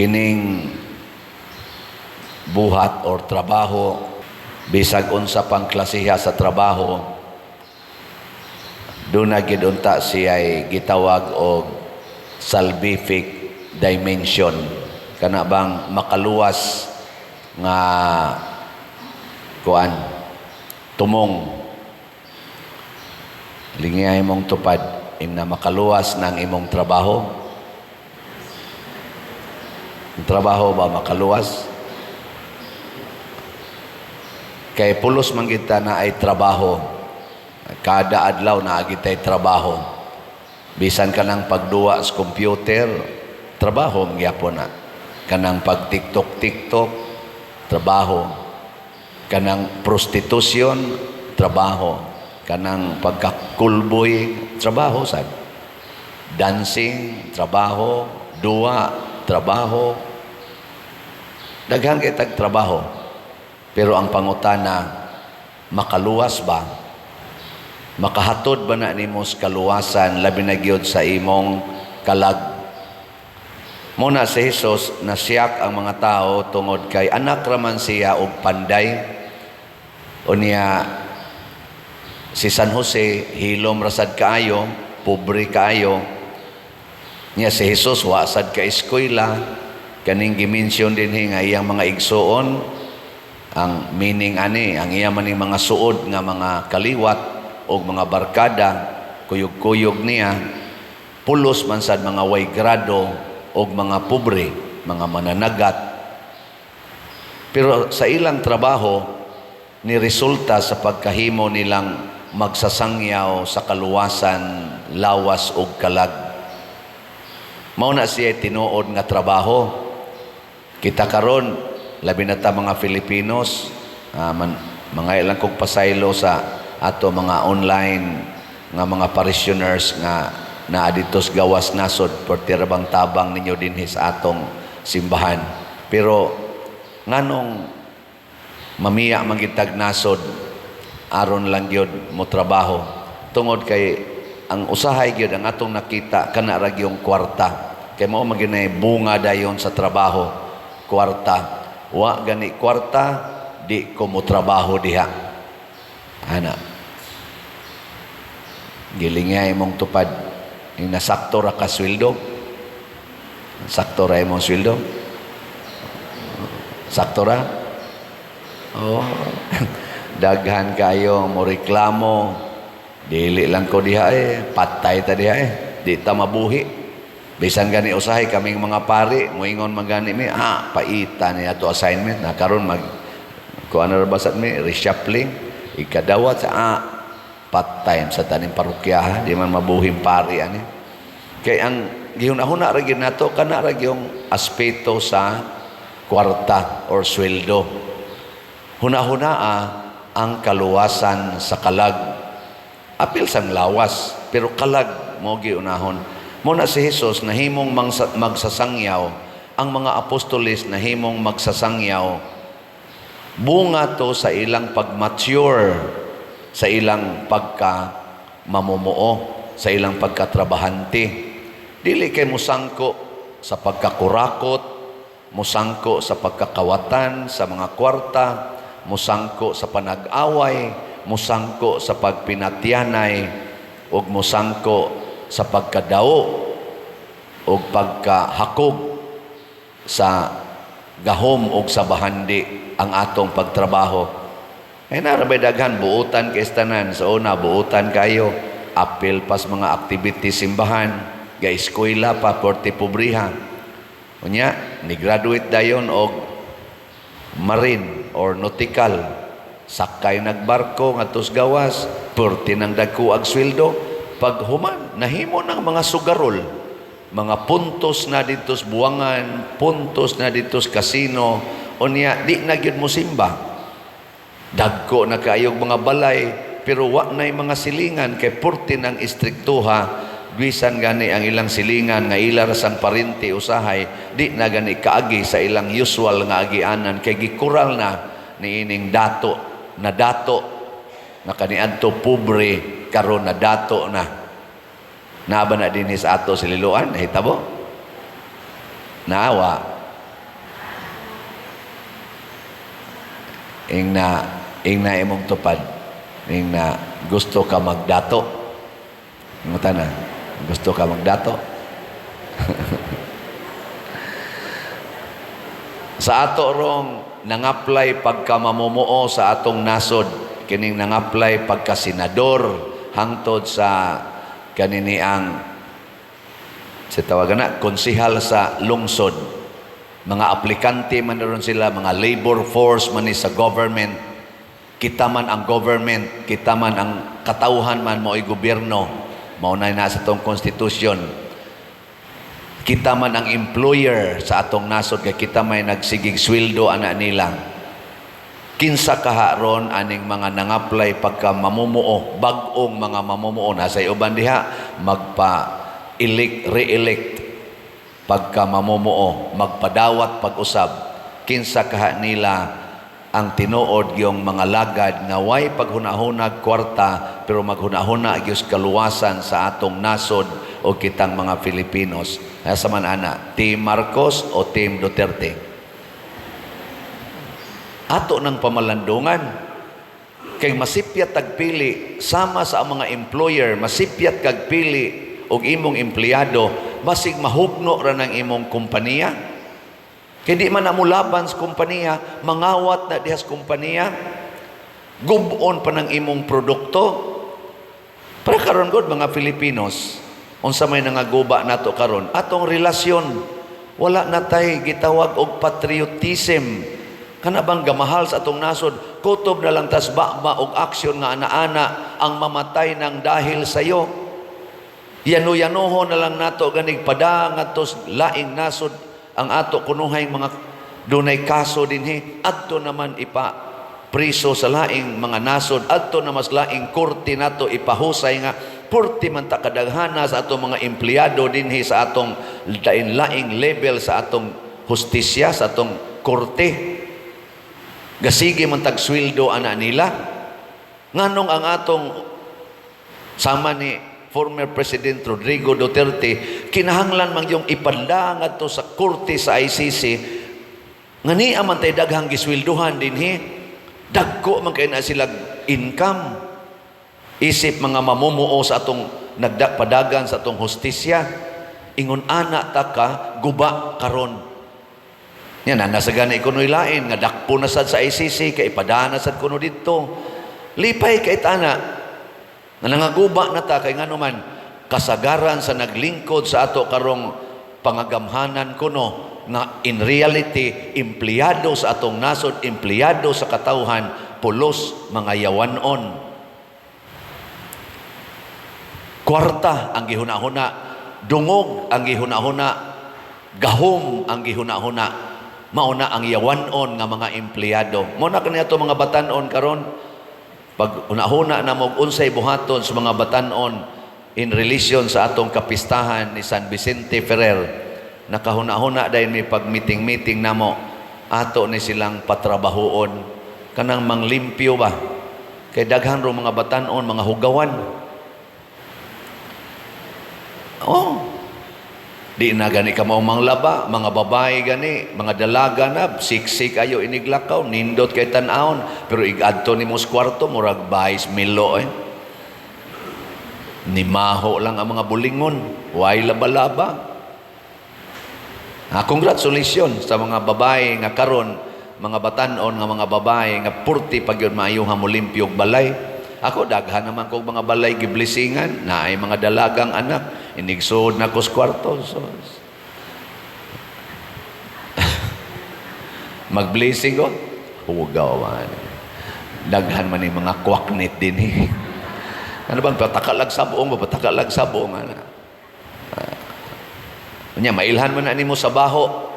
Kining buhat or trabaho, bisag unsa pang klasiha sa trabaho, duna gid unta siya'y gitawag og salvific dimension, kana bang makaluwas nga kuan, tumong. Lingiyay mong tupad na makaluwas ng imong trabaho. Ang trabaho ba makaluwas? Kay pulos man kita na ay trabaho. Kada adlaw naa gitay trabaho. Bisan kanang pagduwa sa computer, trabaho gyapon na. Kanang pag TikTok TikTok, trabaho. Kanang prostitution, trabaho. Kanang pagkakulboy, trabaho sad. Dancing, trabaho. Duwa, trabaho. Daghan kay tag trabaho. Pero ang pangutana, makaluwas ba? Makahatod ba na nimo sa kaluwasan, labi na gyud sa imong kalag? Muna si Jesus, nasiyak ang mga tao tungod kay anak raman siya og panday. Unya si San Jose, hilom rasad kaayo, pobre kaayo. Nya si Jesus wa sad ka eskwela. Kaning gi-mention dinhi nga iyang mga igsuon, ang meaning ani, ang iya maning mga suod nga mga kaliwat o mga barkada, kuyog-kuyog niya, pulos man sad mga way grado og mga pobre, mga mananagat. Pero sa ilang trabaho ni resulta sa pagkahimo nilang magsasangyaw sa kaluwasan, lawas ug kalag. Mao na siya tinuod nga trabaho. Kita karon, labi na ta mga Filipinos, man, mga ilang kog pasaylo sa ato mga online nga mga parishioners nga naa dito sa gawas nasod, perti ra bang tabang ninyo dinhi sa atong simbahan. Pero nganong mamiya man gitag nasod aron lang gyud mo trabaho? Tungod kay ang usahay gyud ang atong nakita, kana ra gyung kwarta, kay mao man gyud bunga dayon sa trabaho, kwarta. Wa gani kwarta, di ko mo trabaho diha. Ana, gilingay imong tupad, nasakto ra ka sweldo? Sakto ra imong sweldo? Sakto ra? Oh, daghan kayo mo reklamo. Dili lang ko diha eh, patay ta diha eh. Di ta mabuhi. Bisan gani usahay kaming mga pari, moingon man gani mi, paita ni ato assignment na karon, mag kuan ra basat mi, reshuffling, ikadawat sa patay sa taning parokya, di man mabuhing pari ani. Kay ang gihuna-huna ra gyud nato, kana ra gyung aspeto sa kwarta or sweldo. Huna-hunaa ang kaluwasan sa kalag. Apil sang lawas, pero kalag mo giunahon. Mo na si Jesus nahimong magsasangyaw, ang mga apostoles nahimong magsasangyaw. Bunga to sa ilang pag-mature, sa ilang pagka mamumuo, sa ilang pagkatrabahante. Dili kay musangko sa pagkakurakot, musangko sa pagkakawatan sa mga kwarta, musangko sa panag-away, musangko sa pagpinatyanay, ug musangko sa pagkadao ug pagkahakog sa gahom ug sa bahandi ang atong pagtrabaho. Ay narabay daghan buutan kay tanan. Sa una, buutan kayo. Apil pas mga activities simbahan, ga eskwela pa porte pobriha. Unya, ni graduate dayon og marine or nautical. Sakay nagbarko ngadtos gawas, perti nang dagko ag sweldo. Paghuman, nahimo ng mga sugarol. Mga puntos na dito sa buwangan, puntos na dito sa kasino. Unya, di na gyud mo simba. Dagko na kaayog mga balay, pero wa na'y mga silingan kay purti ng istriktuha. Bisan gani ang ilang silingan nga ila ra sang parente usahay, di na gani kaagi sa ilang usual nga agianan kay gikural na niining dato na, dato na kaniadto pobre, karon na dato na. Naa ba na dinhi sa ato sa Liloan? Nahitabo naawa. Ing na imong tupad. Ing na gusto ka magdato. Ngutana, gusto ka magdato. Sa ato rong nangaplay pagka mamumuo sa atong nasod, kining nangaplay pagka senador hangtod sa kaniniang sa tawagan na konsihal sa lungsod, mga aplikante man ron sila, mga labor force man ni sa government. Kita man ang government, kita man ang katawhan man, mo'y gobyerno, mao na sa atong konstitusyon. Kita man ang employer sa atong nasod kay kita may nagsigig sweldo ana nila. Kinsa kaha ron aning mga nangaplay pagka mamumuo, bag-ong mga mamumuo, nasa uban diha magpa elect, re-elect pagka mamumuo, magpadawat pag-usab? Kinsa kaha nila ang tinuod yung mga lagad nga way paghunahunag kwarta pero maghunahuna gyud kaluwasan sa atong nasod o kitang mga Filipinos? Asa man ana, Team Marcos o Team Duterte? Ato ng pamalandungan kay masipyat tagpili sama sa mga employer, masipyat kag pili og imong empleyado, basig mahugno ra ng imong kompanya. Kay di man na mo laban sa kompanya, mangawat na diha sa kompanya, gubon pa ng imong produkto. Para karon gud, mga Filipinos, unsa may nangaguba nato karon, atong relasyon, wala na tay gitawag og patriotism. Kana bang gamahal sa atong nasod, kutob na lang tas baba og aksyon nga ana-ana ang mamatay ng dahil sayo. Yano-yanoho na lang nato ganig pada ngadto sa laing nasod ang ato kunuhay mga dunay kaso dinhi, adto naman ipa priso sa laing mga nasod, adto na mas laing korte nato ipahusay nga purti man ta kadaghana sa atong mga empleyado dinhi sa atong lain-laing level sa atong hustisya, sa atong korte. Gasige man tag sweldo ana nila. Nganong ang atong sama ni former President Rodrigo Duterte kinahanglan man yung ipadla ngadto sa korte sa ICC nga niya man tay daghang gisweldohan dinhi, dagko man kay na sila income, isip mga mamumuo sa atong nagdapadagan sa atong hustisya? Ingon ana ta ka guba karon. Yan na nasa gani kuno'y lain nga dakpo na sad sa ICC kay ipadana sad kuno didto. Lipay kay tana nga nangaguba na ta kay ngano man kasagaran sa naglingkod sa ato karong pangagamhanan kuno nga in reality empleyado sa atong nasod, empleyado sa katawhan, pulos mga yawanon. Kwarta ang gihuna-huna, dungog ang gihuna-huna, gahom ang gihuna-huna. Mao na ang yawanon nga mga empleyado. Mao na kani ato mga batanon karon. Pag una-huna na mo unsay buhaton sa mga batanon in relation sa atong kapistahan ni San Vicente Ferrer, nakahuna-huna dahil may pag meeting-meeting namo, ato ni silang patrabahoon kanang manglimpyo ba, kay daghan ro mga batanon mga hugawan. Oh, di na gani ka mao manglaba, mga babae gani, mga dalaga na, siksik ayo iniglakaw, nindot kay tan-awon, pero igadto nimo sa kwarto, murag bayis milo eh. Nimaho lang ang mga bulingon, way laba-laba. Ah, congratulations sa mga babae nga karon, mga batanon nga mga babae nga purti pag yun maayuha mo limpyo og balay. Ako daghan naman kog mga balay giblesingan, naay mga dalagang anak, inigsuod na ko sa kwarto. So, mag-blessing ko, hugaw man. Daghan man ni mga kwaknit din eh. Ano bang patakalag sabong, patakalag sabong ana. Nya mailhan man na nimo sa baho.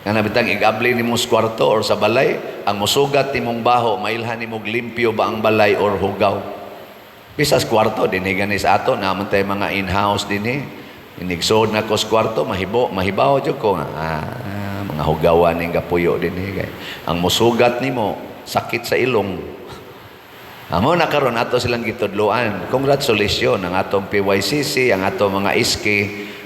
Nga bitang igabli nimo sa kwarto or sa balay, ang musugat nimong baho, mailhan nimo limpyo ba ang balay or hugaw. Bisas kwarto dinhi gani sa ato, naman tay mga in-house dinhi. Inigsuod na ko sa kwarto, mahibo, mahibaw jud ko nga mga hugawan ning gapuyo dinhi kay ang musugat nimo sakit sa ilong. Amo na karon ato silang gitudloan. Congratulations ang atong PYCC, ang atong mga SK,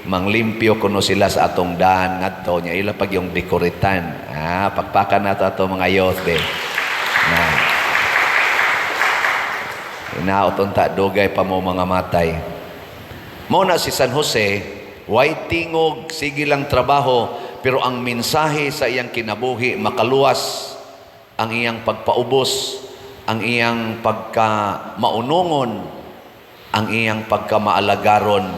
manglimpyo kuno sila sa atong daan ngadto nya ila pag yung dekoritan. Ah, pakpakan nato ato mga youth be. Hinaot unta dugay pa mo mga matay. Mao na si San Jose, way tingog, sige lang trabaho, pero ang mensahe sa iyang kinabuhi makaluwas, ang iyang pagpaubos, ang iyang pagka maunungon, ang iyang pagka maalagaron.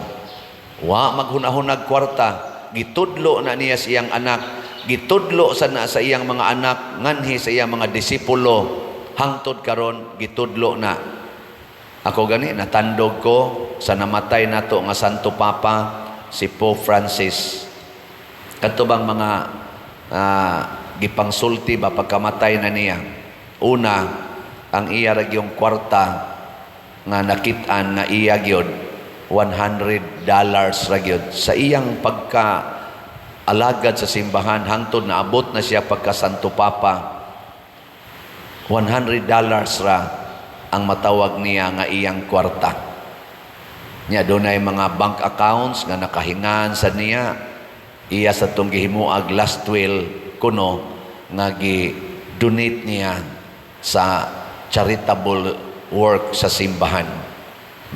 Wa maghunahunag kwarta, gitudlo na niya sa iyang anak, gitudlo sa na sa iyang mga anak, nganhi sa iyang mga disipulo, hangtod karon gitudlo na. Ako gani natandog ko sa namatay nato nga Santo Papa, si Pope Francis. Kadto bang mga gipangsulti ba pagkamatay na niya. Una, ang iya ra gyung kwarta nga nakit-an nga iya gyud, $100 ra gyud sa iyang pagka alagad sa simbahan hangtod naabot na siya pagka Santo Papa. $100 ra ang matawag niya nga iyang kwarta. Nya dunay mga bank accounts nga nakahingan sa niya. Iya sa tong gihimuag last will kuno nga gi-donate niya sa charitable work sa simbahan.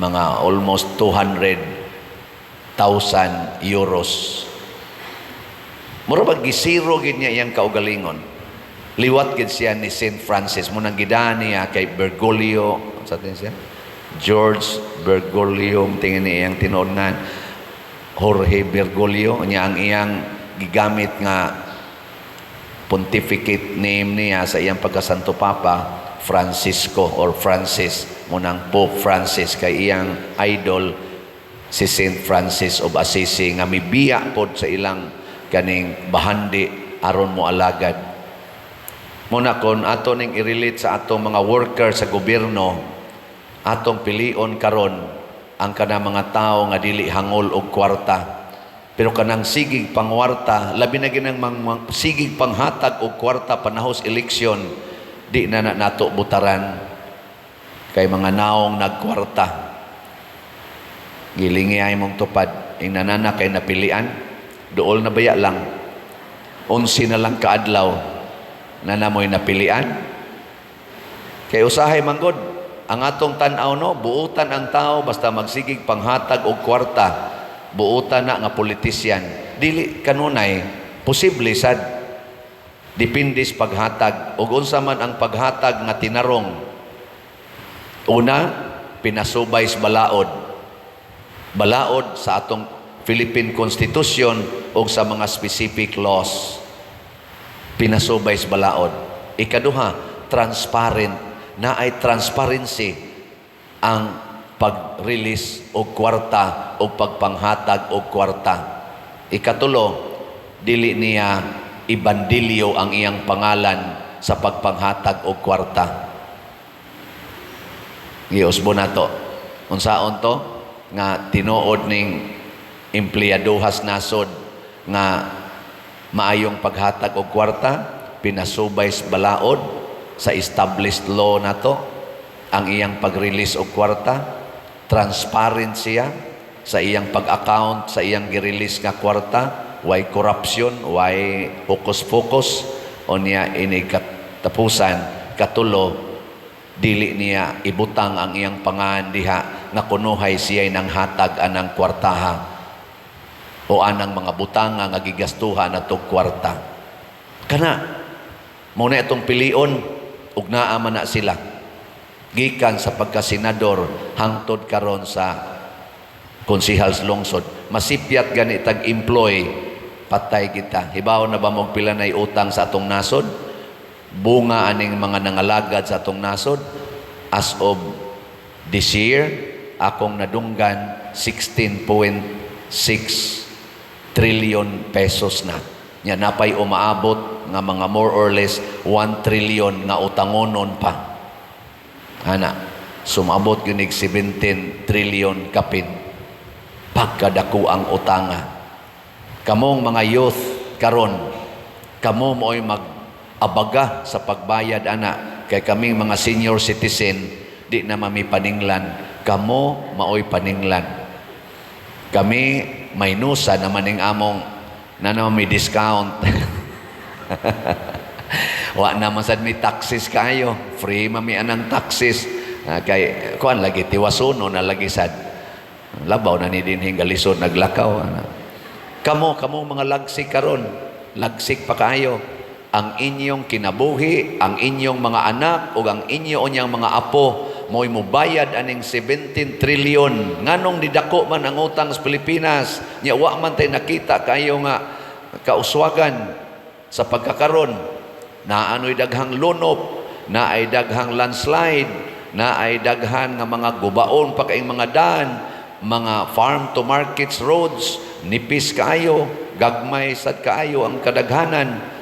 Mga almost 200,000 euros. Mura ba gisiro gid niya iyang kaugalingon. Liwat gid siya ni Saint Francis mo nang gidaan niya kay Bergoglio sa atin siya. George Bergoglio tingin niya iyang tinuod nga Jorge Bergoglio niya, ang iyang gigamit nga pontificate name niya sa iyang pagkasanto papa, Francisco or Francis, munang Pope Francis, kay iyang idol si Saint Francis of Assisi nga mibiya pod sa ilang kaning bahandi aron mo alagad. Muna kon ato ning i-relate sa atong mga worker sa gobyerno, atong pilion karon ang kanang mga tao nga dili hangol og kwarta. Pero kanang sigig pangwarta, labi na ginang sigig panghatag og kwarta panahos eleksyon, di na, na nato butaran kay mga naong nagkwarta. Gilingi ay mong tupad, ing nanana kay napilian, duol na baya lang. 11 na lang kaadlaw na namoy napilian. Kay usahay manggod, ang atong tan-aw no, buutan ang tao basta magsigig panghatag og kwarta, buutan na nga politisyan. Dili kanunay, posible sad, depende sa paghatag ug unsa man ang paghatag nga tinarong. Una, pinasubay sa balaod. Balaod sa atong Philippine Constitution o sa mga specific laws, pinasubay sa balaod. Ikaduha, transparent. Na ay transparency ang pag-release og kwarta o pagpanghatag og kwarta. Ikatulo, dili niya ibandilyo ang iyang pangalan sa pagpanghatag og kwarta. Giusbo na to. Unsaon to? Nga tinuod ning empleyadohas nasod nga maayong paghatag og kwarta, pinasubay sa balaod sa established law nato ang iyang pag-release og kwarta, transparent siya sa iyang pag-account sa iyang gi-release nga kwarta, way corruption, way hocus-pocus. O niya ini katapusan, katulo, dili niya ibutang ang iyang pangan diha nga kunuhay siya'y nang hatag anang kwartaha o anang mga butanga nga gigastuhan atong kwarta. Kana mao na itong pilion ug naa man na sila gikan sa pagkasenador hangtod karon sa konsehal sa lungsod. Masipyat gani tag employ, patay kita. Hibaw na ba mo pila nay utang sa atong nasod? Bunga aning mga nangalagad sa atong nasod as of this year, akong nadunggan, 16.6 trillion pesos na. Nya napay umaabot nga mga more or less 1 trillion nga utangonon pa. Ana, sumabot gyud 17 trillion kapin. Pagkadako ang utanga. Kamong mga youth karon, kamo mo'y mag-abaga sa pagbayad ana kay kaming mga senior citizen di na mami paninglan. Kamo maoy paninglan. Kami may nusa naman ning among na naman may discount. Wa naman sad may taxes kayo. Free mami anang taxes. Ah, kay kuan lagi, tiwasono na lagi sad. Labaw na ni dinhing galisod naglakaw. Ana. Kamo, kamo mga lagsik karon, lagsik pa kaayo. Ang inyong kinabuhi, ang inyong mga anak ug ang inyo unyang mga apo mo'y mubayad aning 17 trillion. Nganong nidako man ang utang sa Pilipinas, nya wa man tay nakita kayo nga kauswagan sa pagkakaron? Naano'y daghang lunop, naay daghang landslide, naay daghan nga mga gubaon pa kaing mga daan, mga farm to markets roads, nipis kaayo, gagmay sad kaayo ang kadaghanan.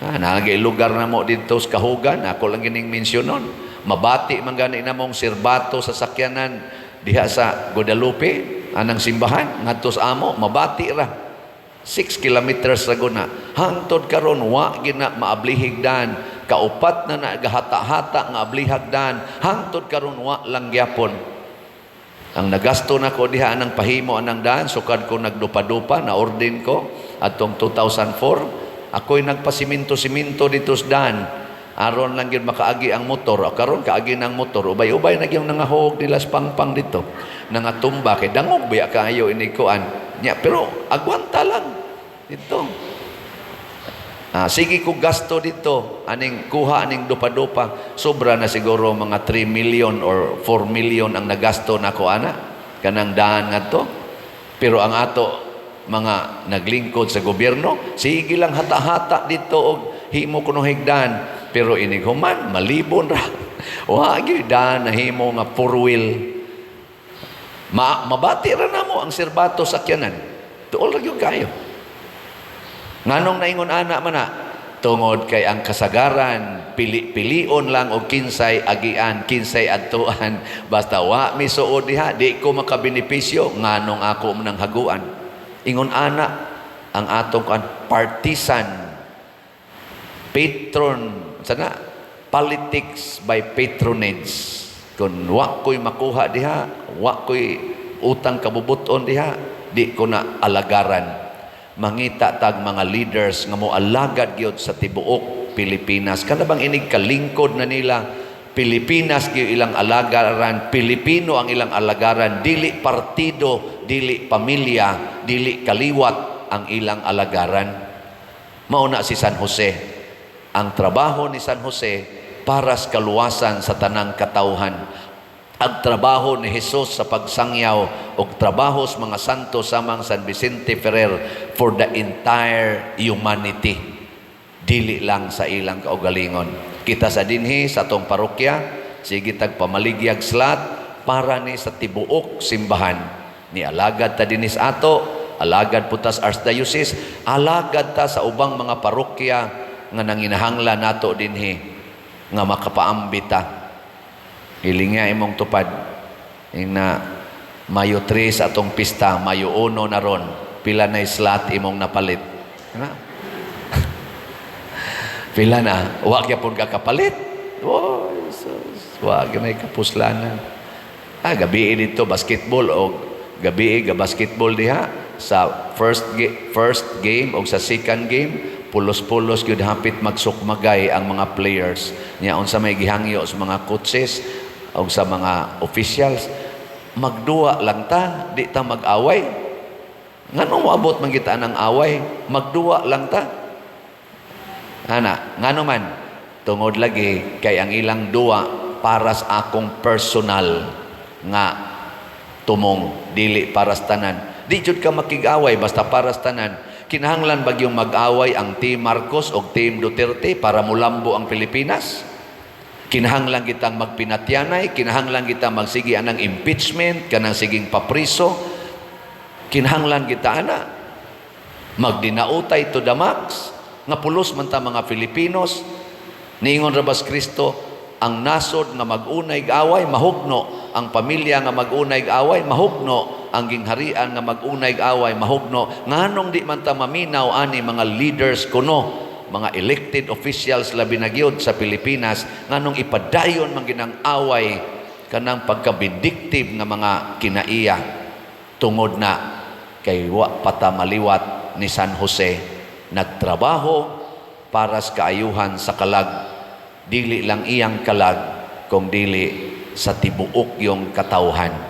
Ah, naagay lugar na mo dito sa Kahugan, ako lang gining mensyonon. Mabati man gani namong sirbato sa sakyanan diha sa Guadalupe, anang simbahan, ngadto sa amo, mabati ra. 6 kilometers ra guna. Hangtod karon wa gina maablihig dan. Kaupat na nagahata-hata nga ablihag dan. Hangtod karon wa lang gyapon. Ang nagasto na ko diha anang pahimo anang daan, sukad ko nagdupa-dupa, na ordin ko atong 2004, ako'y nagpasiminto-siminto dito sa daan. Aron lang gyud makaagi ang motor. O karon kaagi ng motor, ubay-ubay na gyud nangahog nila sa pangpang dito. Nangatumba kay dangog biya kaayo ini kuan. Nya, pero agwanta lang dito. Ah, sige ko gasto dito, aning kuha aning dupa-dupa, sobra na siguro mga 3 million or 4 million ang nagasto nako ana kanang daan ngadto. Pero ang ato mga naglingkod sa gobyerno, sige lang hata-hata dito og himo kuno higdan, pero inig human malibon ra. Wa gyud daan nahimo nga four wheel. Mabati ra namo ang sirbato sa sakyanan. Tuol ra gyud kayo. Nganong naingon ana man na? Tungod kay ang kasagaran, pili-pilion lang og kinsay agian, kinsay adtuan. Basta wa misuod diha, di ko makabenepisyo, nganong ako man ang haguan. Ingon ana ang atong kuan, partisan patron sana, politics by patronage. Kung wa ko'y makuha diha, wa ko'y utang kabubuton diha, di ko na alagaran. Mangita tag mga leaders nga mo alagad gyud sa tibuok Pilipinas. Kana bang inig kalingkod na nila, Pilipinas gyud ilang alagaran, Pilipino ang ilang alagaran, dili partido, dili pamilya, dili kaliwat ang ilang alagaran. Mao na si San Jose. Ang trabaho ni San Jose para sa kaluwasan sa tanang katawhan. Ang trabaho ni Jesus sa pagsangyaw o trabaho sa mga santo samang San Vicente Ferrer for the entire humanity. Dili lang sa ilang kaugalingon. Kita sa dinhi sa atong parokya, sige tag pamaligyag slot para ni sa tibuok simbahan. Ni alagad ta dinis ato, alagad po ta sa Archdiocese, alagad ta sa ubang mga parokya nga nanginahanglan nato dinhi nga makapaambit ta. Hilinga imong tupad. Ina Mayo 3 sa atong pista, Mayo 1 na ron, pila na slot imong napalit? Ano? Pila na? Wa gyapon ka kapalit. Oh, Jesus. Wa gyud may kapuslanan. Ah, gabi dito basketball o gabi ga basketball diha sa first game o sa second game, pulos-pulos gyud, hapit magsukmagay ang mga players niya. Unsa may gihangyo sa mga coaches o sa mga officials? Magduwa lang ta, di ta mag-away. Ngano moabot man kita ng away? Magduwa lang ta ana. Ngano man? Tungod lagi kay ang ilang duwa para sa akong personal nga tumong, dili para sa tanan. Di jud ka makig-away basta para sa tanan. Kinahanglan ba yung mag-away ang Team Marcos o Team Duterte para mulambo ang Pilipinas? Kinahanglan kitang magpinatyanay, kinahanglan kita magsigi anang impeachment, kanang siging papriso. Kinahanglan kita ana magdinautay to the max nga pulos man ta mga Filipinos. Niingon ra bas Kristo, ang nasod nga mag-unay away mahugno, ang pamilya nga mag-unay away mahugno, ang gingharian nga mag-unay away mahugno. Nganong di man ta maminaw ani mga leaders kuno, mga elected officials, labi na gyud sa Pilipinas? Nganong ipadayon man ginang away, kanang pagka-vindictive nga mga kinaiya? Tungod na kay wa pata maliwat ni San Jose, nagtrabaho para sa kaayuhan sa kalag, dili lang iyang kalag kung dili sa tibuok yung katawhan.